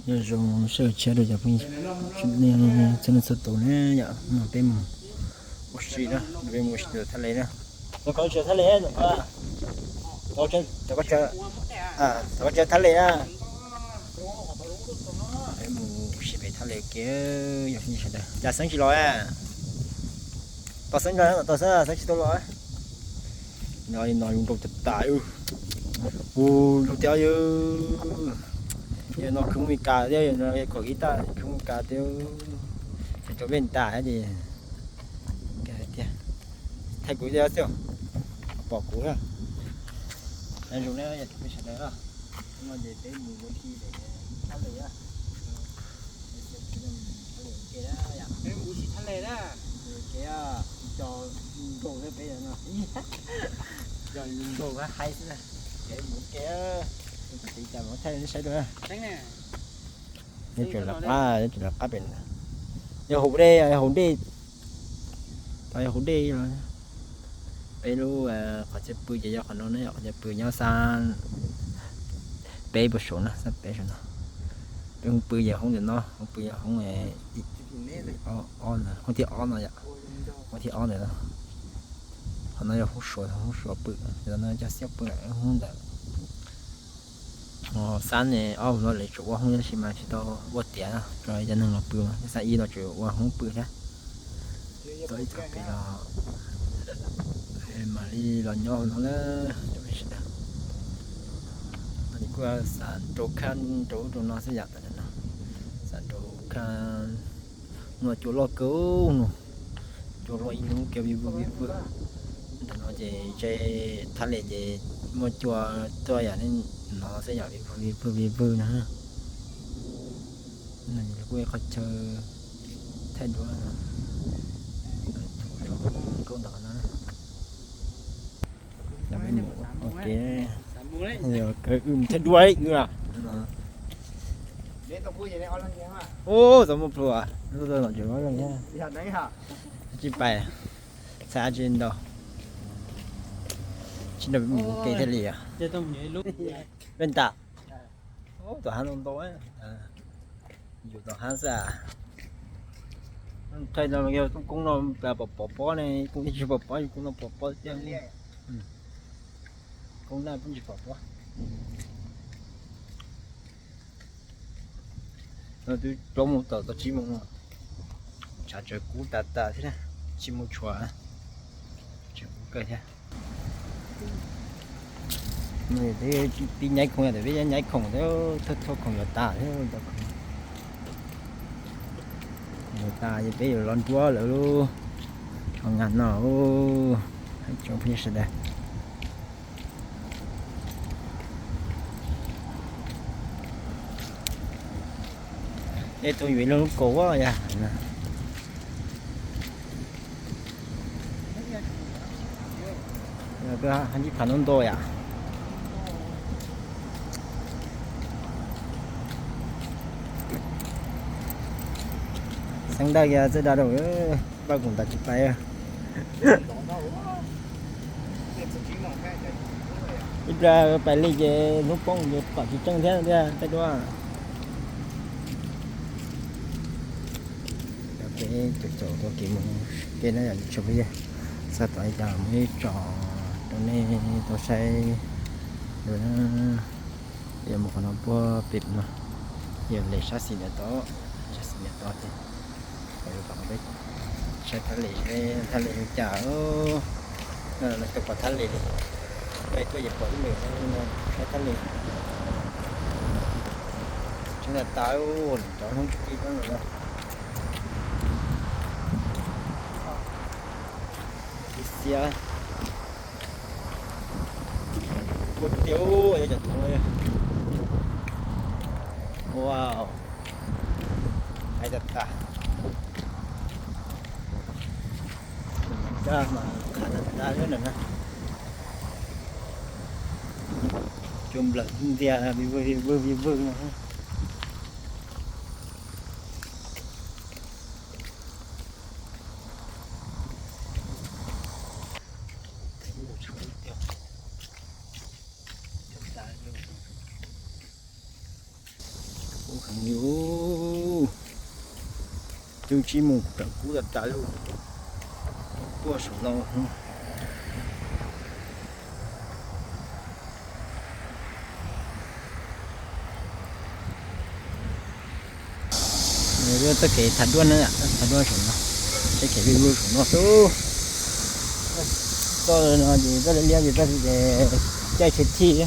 Nyob zoo sawv daws tshaj rau cov phooj ywg txhua leej txhua tus na, yom, no peb mus ua si na, peb mus ua si thaj le na. Thaj le, thov koj tsav thaj le na. Peb mus ua si pem thaj le kiag, yog phooj ywg sawv daws. Cas Xeeb tsis los a? Tos Xeeb, tos Xeeb, Xeeb tsis tau los. No, no zoo nraug tas tas. Ua zoo tiag, yog no khwv Meskas thiab, yog no kom ib tag khwv Meskas thiab. Ces rau peb tas ces tiag, thaij kuv thiab xwb, pom kuv thiab. Nyob zoo na, yog peb sawv daws na, no ces peb mus ua si pem thaj le na. Peb mus ua si thaj le na. Ua ke, cov zoo nraug thiab peb no, cov zoo nraug hais xwb na. Peb mus ua ke, tiv cas mus thaij nej saib dua na. Nyob tseem lawv qab, nyob tseem lawv qab pem, yog haus dej, yog haus dej, yog haus dej. Peb lub qhov chaw pw ces yog qhov no na, yog qhov chaw pw nyob xab peb puas saum no, xab peb saum no. Peb hu pw yog hoob ntawm no, hu pw yog hoob, hoob thib ob no yom, hoob thib ob ntawm no. Qhov no yog hoob suav, hoob suav pw, no cov xiab pw hoob ntawm. Xab ne ob hoob no lawv tsuas ua hoob tab sis mas tsis tau ua tiav rau cov neeg los pw, xab ib no tsuas ua hoob pw thiab. Tau ib txoj kev los mam li los nyob hauv no na. Kuj xav rau khab rau ub rau no xwb yom, xav rau khab. No cua loj kawg no, cua loj ib hnub kiag vij vwg vij vwg. Ntawm no ces tse thaj le ces muaj cua tuaj yam li no xwb yom, vij vwg vij vwg vij vwg na. Kuj qhov chaw thaij duab, kawg ntawm no. Ok, kawg wb mus thaij duab wb. Ub, txog muaj plhu, tsis pais, xav tsis ntau, tsis ntau mus ke thiaj li. Peb tas, tom hav ntau ntau, yus tom hav xwb. Thaij no yog koob no pom pom pob ne, koob tsis pom pob, koob no pom pob tiag li. Koob na peb tsis pom pob. No twb plaub moos tom tau tsib moos no, tshav tseem kub tas tas thiab, tsis muaj tshuav, tseem kub kawg thiab. Pib nyaib khoom, peb nyaib khoom thiab, thauj khoom yuav tas thiab. Yuav tas ces peb yuav los nruab lawv lub tsho nas no, hais tsoom phooj ywg sawv daws. Ej, tus yuav ib lub kaus yog. Hab ib phav ntau ntau yom. Xeeb daj kiag txawj daj rau, paj koom tas tsis pais. Ib pliag pais li ces hnub poob ces pom tsis tseeb thiab tiag, tej duab. Peb caum caum tau kev mus ke na yom, tsoom phooj ywg. Xav tau li cas muab ib tso rau nej tau saib dua na. Yog mus qhov no puag pem no, yog lem sab xis ntawd tod, sab xis ntawd tod ces peb saib thaj le, thaj le li cas. Lawv tuaj pom thaj le li, peb tuaj ces pom ib lwm no, saib thaj le. Tseeb tas tas, cov hnub tib no lawm. Xiab, xiab. Ua tiag, yog cov tus no. Wow, hais tas tas. Caj mas qhab tas tas lawm na. Cua nplawm ntxiag vij vwg vij vwg vij vwg no. Ub, heev Yus, tus tsis mus raws kub tas tas li, tuaj saum no. Txoj kev thav duaj na, thav duaj saum no, txoj kev vij vug saum no xwb. Txoj no ces txoj liab liab ces txoj caij tsheb thij,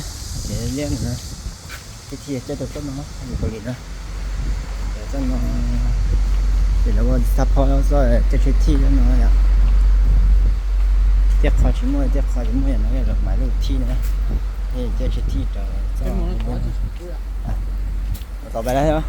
ces liab no, tsheb thij caij rau txoj no, Kaus Lim na. Txoj no ces lawv ua xab phob txoj caij tsheb thij no yom. Tej qho tsis muaj, tej qho tsis muaj yom, no yog lawv mam li thij na. Caij tsheb thij rau txoj, tau pais lawm.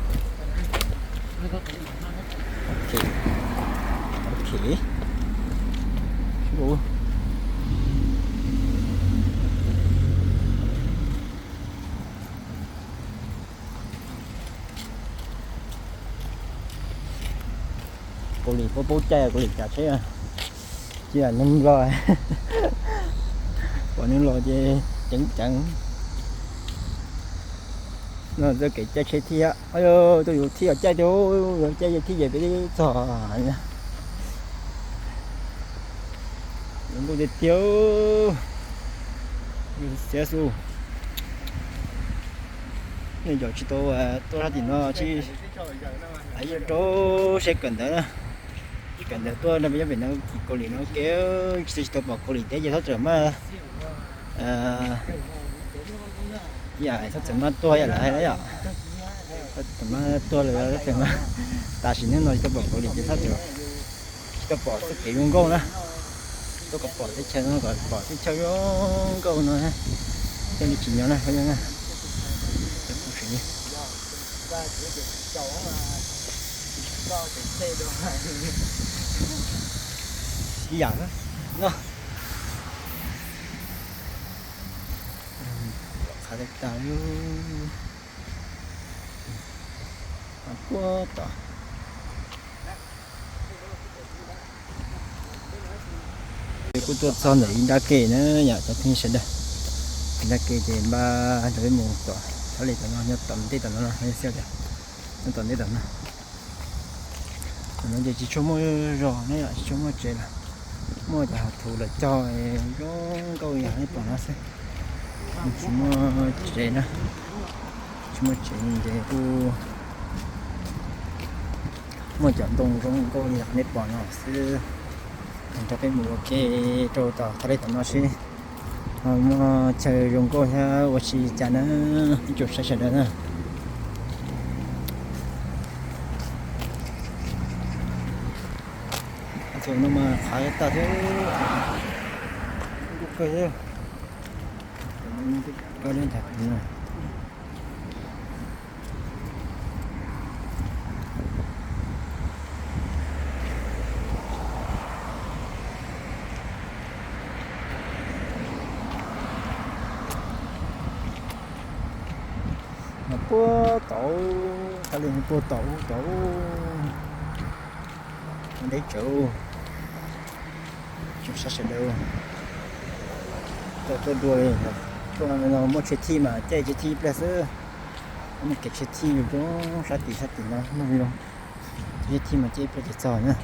Kaus Lim paub paub caij, Kaus Lim caij tsheb, cia neeg los, pom neeg los ces ceev ceev. No txoj kev caij tsheb thij, tuaj yus thij os caij tiag, caij thij ces peb txog. Zoo nkauj tiag tiag, xiab xu. Nej cov tsis tau tuaj sab tim no tsis, yeej rau siab kawm ntawv, kawm ntawv tuaj no peb nyob pem no Kaus Lim no ke, tsis tau pom Kaus Lim teb ces txhob txawm maj, txhob txawm maj tuag yam lawv hais na yom. Txhob txawm maj tuag lawm, txhob txawm maj, tam sim no tsis tau pom Kaus Lim ces txhob txawm, tsis tau pom txoj kev zoo nkauj na. Tuaj kom pom teb chaws no, kom pom teb chaws zoo nkauj no, thiaj li tsim nyog na, thiaj li na. Ib yam no, qhav tag tag li, puag tom. Ces kuj tuaj txog ntawm ib nrab ke na yom cov phooj ywg sawv daws. Ib nrab ke ces npaj rau peb mus tom thaj li tom no, nyob tom ntej tom no no, xyov tias nyob tom ntej tom no. Tom no ces tsis tshua muaj zos na yom, tsis tshua muaj tsev lawm. Muaj cov hav thuv lawv cog zoo nkauj yam nej pom no xwb. Tsis muaj tsev na, tsis muaj tsev ces kuj muaj cov ntoo zoo nkauj yam nej pom no xwb. Nrog peb mus ua ke rau tom thaj li tom no seb ho muaj chaw zoo nkauj thiab ua si cas na, ib tsoom saib sawv daws na. Thaum no mas qhav tag thiab, kuj kawg thiab. Koj li ntawd no. Mas puag tod, thaj li puag tod tod, deb tsawv. Tsoom saib sawv daws, tau tuaj dua li, tuaj no muaj tsheb thij mas caij tsheb thij ib pliag xwb. Muaj kev tsheb thij zoo sab tim sab tim no muaj zoo, tsheb thij mas caij ib pliag ces txog na.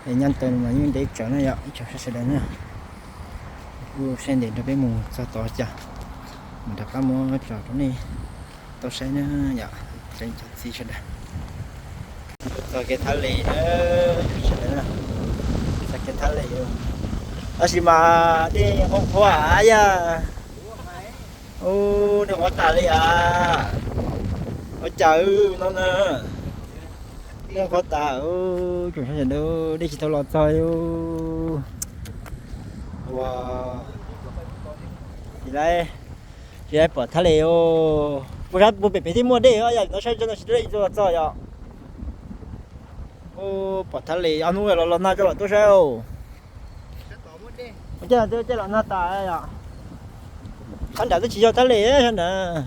Es nyob taw mas yeej deb tsawv na yom, ib tsoom saib sawv daws na. Kuj saib ntev nrog peb mus txog tod cas, mus rov qab muab tso rau nej tau saib na yom, tsoom txiv sawv daws. Txog kev thab li na, sawv daws na, txog kev thab li. Tab sis mas dej qhuav qhuav yaj. Ub, dej qhuav tas li as. Ua cas no na, dej qhuav tas, tsoom saib sawv daws, dej tsis tau los txog li. Ua, tsis laib, tsis laib pom thab li os. Puag sab puag pem pem thiaj muaj dej os, yam li no saib no tsis tau dej tsis tau los txog yom. Ub, pom thab li, ob hnub los los nag tso mam tuaj saib os. Ua cas twb caij los nag tas yom. Sab nram twb tsis yog thab li, sab nram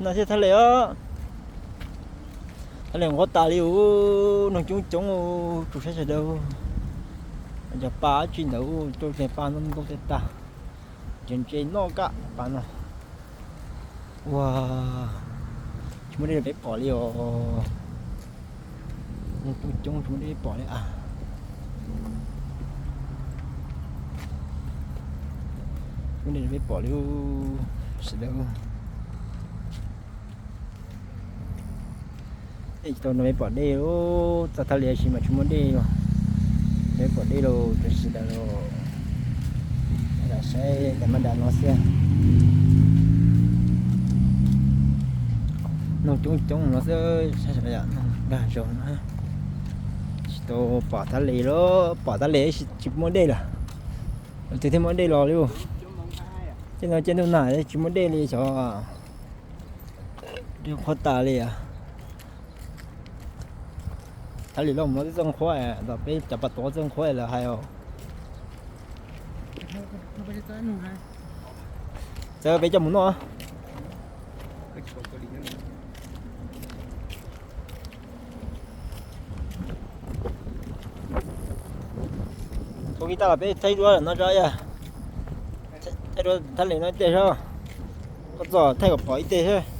no thiaj thab li os. Thab li qhuav tas li ub, noog coob coob tsoom saib sawv daws. Cov pas dab tsi ntawd coj tsis pa no nkauj tag tag. Ntse ntse noj kaj pas no. Ua, Muaj dej peb pom li os. Coob coob tsis muaj dej peb pom li a. Muaj dej peb pom li sawv daws. Tsis tau no peb pom dej, txog Thaj Lis tab sis mas tsis muaj dej los. Peb pom dej los rau sawv daws los saib tas mab dam no xwb. Noog coob coob no xwb, saib sawv daws, noog dag zog na. Tsis tau pom Thaj Lis los, pom Thaj Lis tsis muaj dej lawm. Twg thiaj muaj dej los li. Tej no caij ntuj nag tsis muaj dej li xyov. Dej qhuav tas li. Thaj Lis los mus no twb txawj qhuav, peb cov pas tuav txawj qhuav lawm hais os. Txawm peb coj mus noj. Ua kiag tag los peb thaij duab no tso yog. Thaij duab Thaj Lis no ib teg seb. Koj txom thaij kom pom ib teg seb.